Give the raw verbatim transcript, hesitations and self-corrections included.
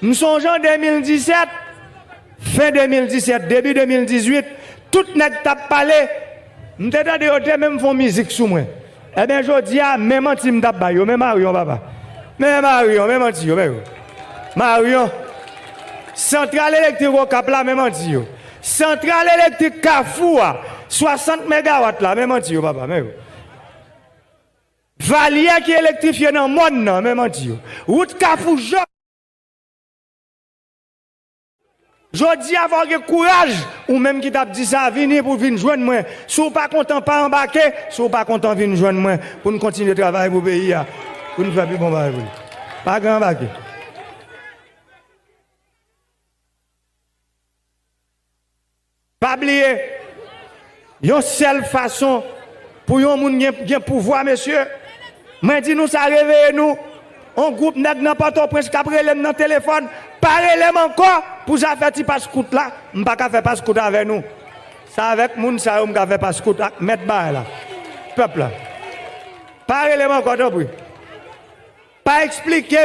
M sonje an de mil disèt, fen de mil disèt, debi de mil dizuit, tout nèg t ap pale, m te tande yo te menm fè yon mizik sou mwen. Ebyen, jodi a, men manti m t ap bay yo, men Marion, papa. Men Marion, men manti yo, men yo. Marion. Santral elektrik Okap la, men manti yo. Santral elektrik Kafou a, swasant megawat la, men manti yo, papa, men yo. Valyè ki elektrifye nan mòn nan, men manti yo. Wout Kafou Jòj. Jodi a, fò w gen kouraj, ou menm ki t ap di sa, vini pou w vin jwenn mwen. Si w pa kontan, pa anbake. Si w pa kontan, vin jwenn mwen pou n kontinye travay pou peyi a, pou n fè pi bon bagay pou li. Pa gen anbake. Pa bliye, yon sèl fason pou yon moun gen, gen pouvwa, mesye, mwen di nou sa, reveye nou. On gwoup nèg nan Pòtoprens k ap rele m nan telefòn, pa rele m ankò pou zafè ti pas kout la, m pa ka fè pas kout avè nou. Sa avèk moun sa yo m ka fè pas kout ak mèt bagay la, pèp la. Pa rele m ankò, tanpri. Pa eksplike